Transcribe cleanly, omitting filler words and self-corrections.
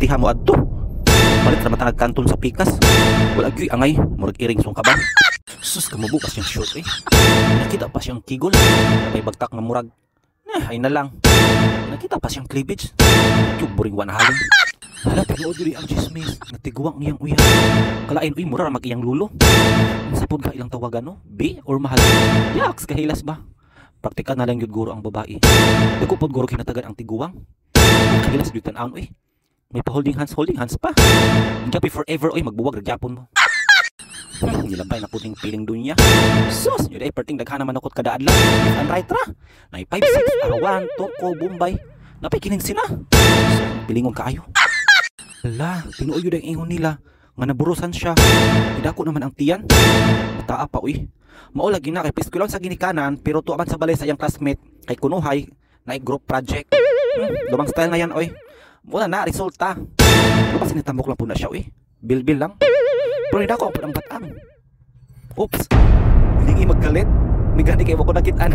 Pertiha mo adto. Palit ra man kanton sa pikas. Wala gyud angay, murag iring sungka ba. Sus, kamubo pa siyang short eh. Nakita pa siyang kigol. May bagtak nga murag. Nah, ay na lang. Nakita pa siyang cleavage. Tug buring wa na halong. Hala, tinuod yun ang chismis. Natiguang iyang uyab. Kalain, uy, mura ra mag iyang lulo. Unsa pod ka ilang tawagan, no? B or mahal? Yaks, kahilas ba? Praktikal na lang yun guro ang babae. Dako pod guro kinatagan ang tiguang. Kahilas gyud tan-awon, uy. May pa holding hands, holding hands pa. Gabi forever, oy, magbuwag ra gyapon mo. Nilabay na puting piling dunya. Sus, yun ay perting daghan naman akot kada adlaw. Left and right ra. Nay 5 6 Arawan, Toko, Bombay. Napay kining sina. So, pilingon kaayo. Hala, tinuod yun ang ingon nila nga naburusan siya. Idako naman ang tiyan. Mataa pa, uy. Mao lagi na kay piskulon sa ginikanan, pero tuwa man sa balay sa iyang classmate kay kunuhay na group project. Lumang style na yan, oy. Muna na resulta. Ano pa, sinitambok lang po na siya, uy. Bilbil lang. Pero hindi ako ang batang. Oops. Hindi maggalit. May gani kayo ko nakitaan.